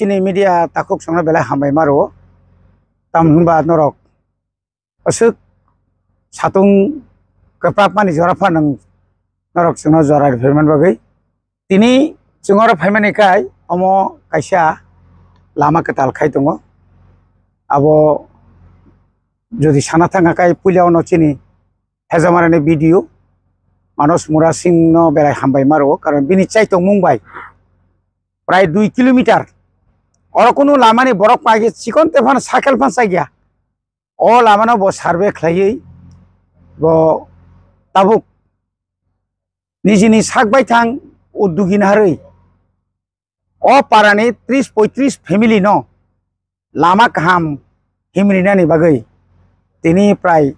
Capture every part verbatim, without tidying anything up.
Chini media takhuk songno belai hambai maro. Tam hinba norok aswk satung kwprapmani jora pha nwng norok chwngno jora rwphaiman bagwi. Tini chwng oro phaimani kai omo kaisa lama kwtal khai tongo. Abo jodi sana thangkha kai puila ono chini Hejamarani B D O Manoj Murasing no belai hambai maro, karon bini chaitokmung bai prai dui kilometer. Oro kunu lamani borok paikhe chikon te phano cycle phan chakya. O lamano bo survey khlaiwi bo tabuk nijini sak baithang uddugin harwi o parani tris poitris family no lama kaham himrinani bagwi tini prai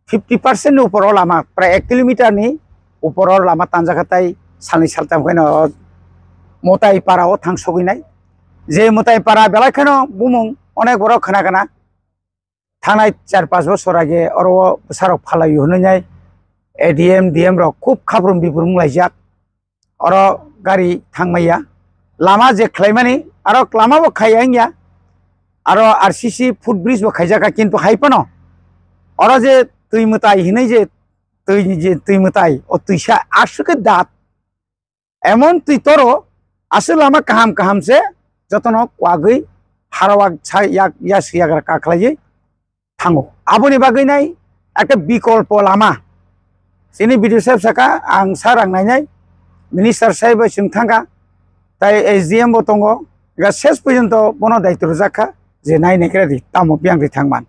fifty percent ni upor o lama, prai ek kilometer ni upor o lama tanjakha, tai salni saltam khe no Motai para o thang sogwi nai. Je Motai para belai kheno bumung onek borok khna khna. Thangnai char panch bosor age oro bwsarok phalai hwnwi nai A D M, D M rok khub khaprum biprum wnglaijak. Oro gari thangmaya. Lama je khlaimani, aro lama bo khaiya wngya. Aro R C C foot bridge bo khaijak, kintu hai phano oro je twi mwtai hinwi je twi, je twi mwtai, o twisa aswk khe dat. Emon twi toro, aswk lama kaham kaham se jotono kwagwi harawak sa yak, yas yagra kakhlaiwi thango. Aboni bagwi nai ekta bikolpo lama. Chini B D O saheb saka, ang sa rang nainai, minister saheb bai chwng thangkha, tai S D M bo tongo, ga ses porjonto bono daitw rwjak kha je nai nai khe di, tamo biyang di thangman.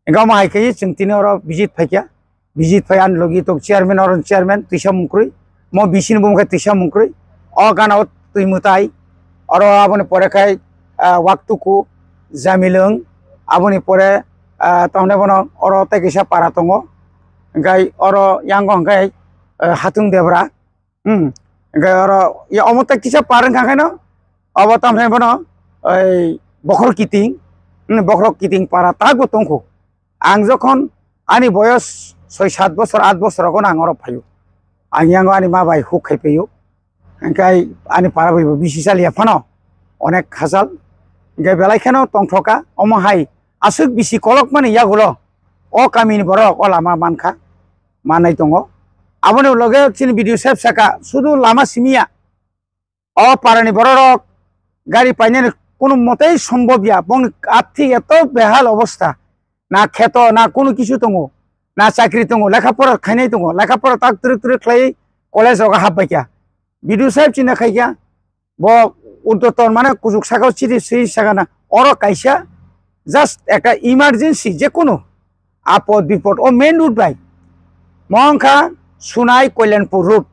Engkha omo hai khe chwng tini oro visit phaikha. Visit phai ani logi tok chairman, oro chairman twisa mungkrwi. Mo bisini bumung khe twisa mungkrwi. O gana o twi mwtai. Oro aboni pore khai, ah, Waktuku, Jamilwng. Aboni pore, ah, tamni bono oro tei kisa para tongo. Engkai oro yango hwnkhe, ah, Hatung Debra. Hmm. Hingke oro ya omo tei kisa par wngkha khe no, obo tamo khe bono oi Bokhorok Kiting, hmm, Bokhorok Kiting para tak bo tongkho. Ang jokhon ani boyos soi sat bosor, at bosor rogo no ang oro phaio. Ang yango ani ma bai huk khai paio. Hingke ani para bai bo bisi chaliya phano onek hachal. Hingke belai kheno tongthoka omo hai aswk bisi kolokmani yagulo o kamini borok o lama mankha. Manai tongo. Aboni ulo khe chini B D O saheb saka, sudu lama simi ya. O parani bororok gari painani kunu motei sombhob ya. Bongni athi eto behal obostha. Na kheto, na kunu kisu tongo, na chakri tongo, lekha pora khainai tongo, lekha pora tak twrwk twrwk khlai college rogo hapbai kha. B D O saheb chini khai kha. Bo urdotton mane kuchuk saka o chiri swi sakana. Oro kaisa just ekta emergency, je kunu apod bipod o main road bai. Mo wngkha Sunai Koilanpur road.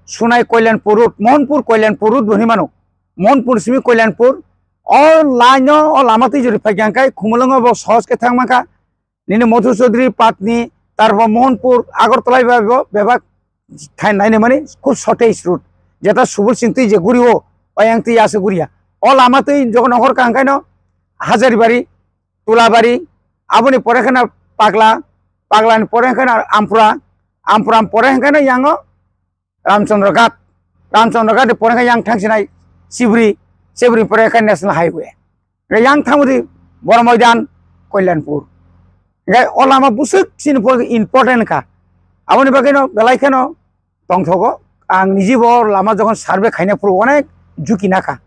Sunai Koilanpur road, Mohanpur Koilanpur road bo hinwi mano. Mohanpur simi Koilanpur. O line o, o lama twi jori phaikha hwnkhe Khumulwngo bo sohos khe thang mankha. Nini Madhu Chaudhary, Patni, tarpor Mohanpur, Agartala bai bo bebak thain nainai mani khub shortage route. Jeta Subul Singh twi je guri o, oyang twi aswk guriya. O lama twi jokhon okhor ka hwnkhe no Hazaribari, Tulabari, aboni pore hwnkhe no Pagla, Paglani pore hwnkhe no Ampura, Ampura pore hwnkhe no yango Ramchandra Ghat, Ramchandra Ghat ni pore khe yang thang sinai Sibri, Sibri pore khe National Highway. Khe yang thang di Boro Moidan, Koilanpur. Khe o lama bwswk chini pore important kha. Aboni bagwi no belai kheno tongthogo. Ang niji bo lama jokhon survey khaina phuru onek juki nakha.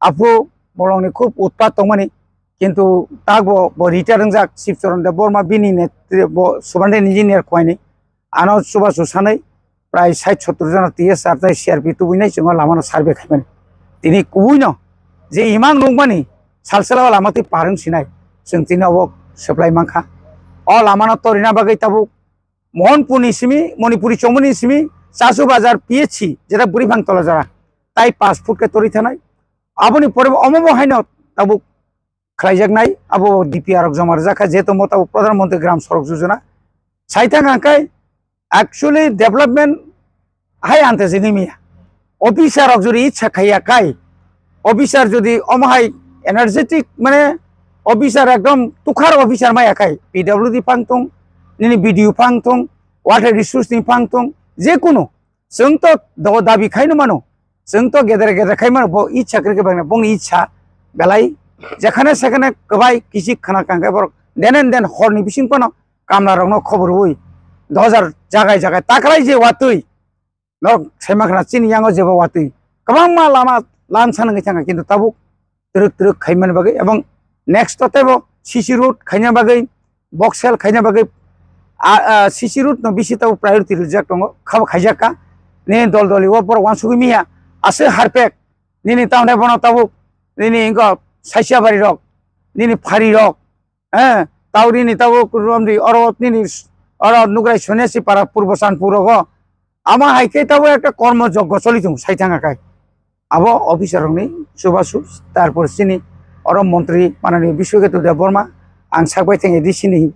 Aphuru bolongni khub utpat tongmani, kintu takbo bo retire wngjak Shivcharan Debbarma bini netri-, bo Subhante engineer khuaini. Ano chubachu sanwi prai sait sottor jona T S R tei C R P tubui nai chwngno lamano survey khaimani. Tini kubuino je imang nukmani salsala o lama twi par wng sinai, chwng tini obo swplai mankha. O lamano torina bagwi tabuk Mohanpurni simi, Manipuri chongmani simi, Chasu Bazar P H C, jeta Bwrwiphang Tola jora, tai pash foot khe torwi thanai. Aboni pore bo omo bo haino tabuk khlaijaknai, abo D P R rok joma rwjak kha, jehetu mo tabuk Pradhan Mantri Gram Sadak Yojana. Saithang hwnkhe actually development hai ante jini miya. Officer rok jodi ichha khaiya kai, officer jodi omo hai energetic, mane officer ekdom tukhar officer maya kai, P W D phang thung, nini B D O phang thung, water resource ni phang thung, je kunu chwng to do dabi khaino mano, chwng to gedera gedera khai mano, bo ichha kwrwi khe bangna bongni ichha, belai jekhane sekhane kwbai kichik khna kangkhe borok denen den horni bising phano kamlarokno khobor rwui dos hajar jagai jagai taklai je watwi norok saimakhna chini yango jebo watwi kwbangma lama lam sanangwi thangkha, kintu tabuk twrwk twrwk khaimani bagwi ebong next o teibo C C road khaina bagwi, boxel khaina bagwi, a, a, C C road no bisi tabuk priority rijak tongo, khabo khaijakka. Nini dol doli o borok uansugwi miya, aswk harpek, nini tamni bono tabuk, nini wngkha Saisiabari rok, nini Phari rok, eh, tau nini tabuk romdi oro nini oro Nugrai Sonyasi para Purbo Sanpur rogo, ama hai khe tabuk ekta kormo joggo choli tongo sai thangkha khai. Abo officer rokni chubachu, tarpor chini oro montri manani Biswaketu Debbarma, ang sakbai thang A D C ni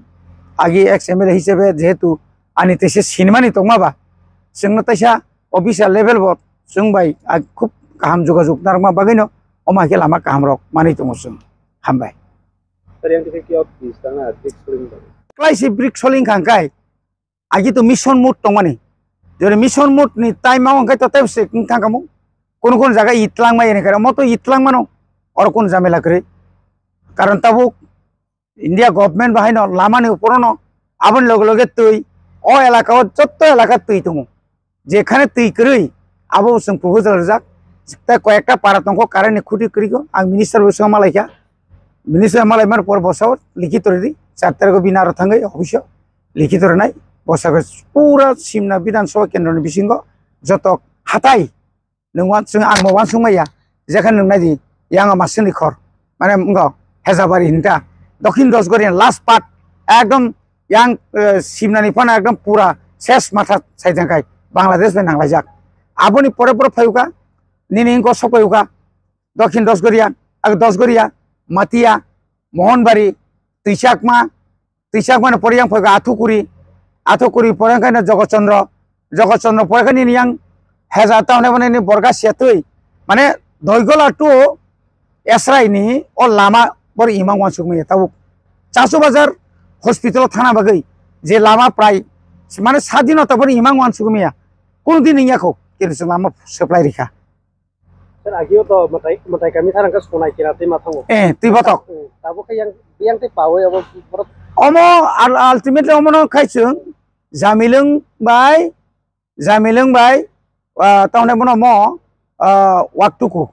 agi ex M L A hisabe jehetu ani teisa sinimani tongma ba, chwngno teisa officer level bo chwng bai a khub kaham jogajog narwkma bagwino omo hai khe lama kaham rok manwi tongo chwng. Hambai. Kwrwi ang khe kiyok twi swkang na brick soling bagwi. Kwlai se brick soling kha hwnkhe, agi to mission mode tongmani. Jori mission mode ni time o hwnkhe to tei se wng thang kamo. Kono kono jaga itlang mai ni kare, mo to itlang mano. Oro kono jamela kwrwi. Karon tabuk India government bahai no lama ni upor no aboni loge loge twi o elaka o jotto elaka twi tongo. Jekhane twi kwrwi, abo bo chwng proposal rijak. Tei koyekta para tongkho current ni khuti kwrwikho, ang minister bo swngma laikha. Minister malaimani por bosao likhito ridi, char tarikho bini aro thangwi office o likhito rwnai. Bosakhe pura Simna Bidhan Sabha kendro ni bisingo joto hatai nwng uansuk, ang bo uansuk maya, jekhane nwng naidi, yang ama sini khor, mane wngkha Hezabari hinta, Dokhin Dosgori last part, ekdom yang, eh, Simnani phano ekdom pura ses matha saijangkai Bangladesh bai nanglaijak. Aboni pore pore phayuka, nini wngkha sok phayuka, Dokhin Dosgoria, ag Dosgoria, Matia, Mohonbari, Twichakma, Twichakma ni pore yang phayuka Athukuri, Athukuri pore yang khaina Jogot Chandra, Jogot Chandra pore khaina nini yang Heza town abo nini Borgasia twi, mane Doigola to Esrai ni o lama bor imang uansuk maya tabuk. Chasu Bazar hospital o thana bagwi je lama prai mane sadinota bor imang uansuk maya. Kono din wngya kho, kintu chwng lama supply rikha. Sir, agio to mwtai, mwtai kami tharang khe sonai kira tei ma thango. Eh, twi botok. Hmm, tabuk khe yang, yang tei pawi abo borok. Omo ul-, ultimately omo no khai chwng Jamilwng bai, Jamilwng bai, ah, tamne bono mo, ah, Waktuku.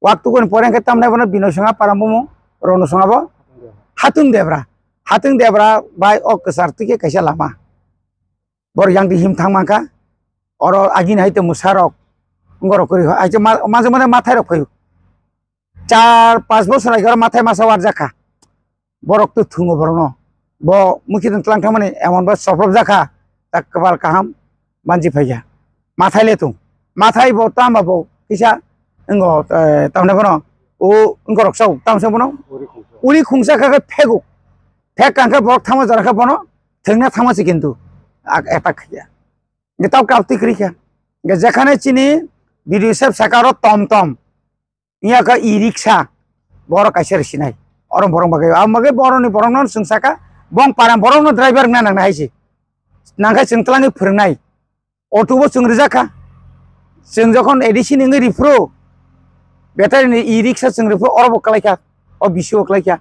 Waktuku ni pore khe tamne bono Binoy Sangha para mo, Ronu Sangha bo. Hatung Debra. Hatung Debra bai o kwchar twi khe kaisa lama. Borok yang di him thang mankha, oro agini hai tongmo sarok, wngorok kwrwi hai, maje maje mathai rok phaio, char panch bosor hai oro mathai masa warjak kha, borok to thungo borokno, bo mukitwng tlang thangmani emon ba soprop jakha, tak kwbal kaham manji phaikha, mathai le thung, mathai bo tama bo kisa wngo, eh, tamne bono o wngorok sao tamsa bono uri khungsa kha khe phego, phek kangkhe borok thangma jora khe bono thwngna thangma se kintu attack khaiya. Hingke tabuk kaptwi kwrwi kha. Hingke jekhane chini B D O saheb saka oro tom tom. Wngya kha e rickshaw. Borok kaisa rwsinai. Oro borok bagwi. Abo bagwi borokni borokno chwng saka. Bong para borokno driver wngna nangna hai se. Nangkhe chwng twlangwi phwrwngnai. Auto bo chwng rijak kha. Chwng jokhon A D C ni wngwi riphuru. Battery ni e rickshaw chwng riphuru oro bo kwlai kha. O B C O kwlai kha.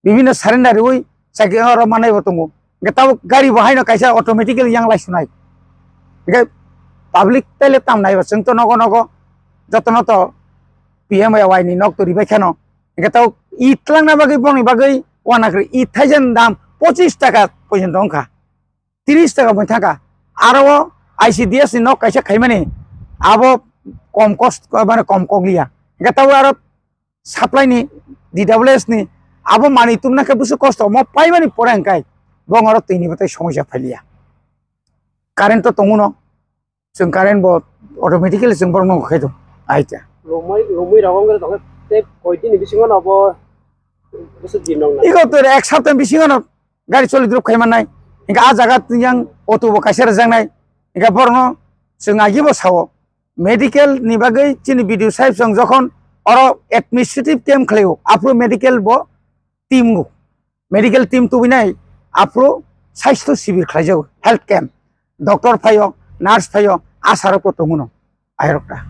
Bibhinno surrender rwui chakhe oro manai bo tongo. Hingke tabuk gari bo haino kaisa automatically yang lai sunai. Hingke public tele tam nai bo chwng to nogo nogo jotono to P M A Y ni nok to ribai kheno. Hingke tabuk i twlangna bagwi bongni bagwi uanakwrwi i thaijan dam pochis taka porjonto wngkha. Tris taka bo thangkha. Aro o I C D S ni nok kaisa khaimani abo kom cost mane kom kokliya. Hingke tabuk aro supply ni, D W S ni, abo manwi tubuna khe busu kosto, omo paimani pore hwnkhe bongoro twi ni bwtwi somosya phailiya. Current to tongo no, chwng current bo automatically chwng borok no khai do, aita. Lomoi, lomoi rogo wngwi tongkhe tei koi dini bisingo no bo busu din rok na. Iko to ek sapta bisingo no gari choli drop khai mannai, hingke a jaga yang auto bo kaisa rwjaknai, hingke borok no chwng agi bo sao. Medical ni bagwi chini B D O sahib song jokhon oro administrative camp khlaio, aphuru medical bo team go. Medical team tubinai aphuru sastho sibir khlaijago, health camp. Doctor phaio, nurse phaio, asha rok bo tongo no, ayarok ta.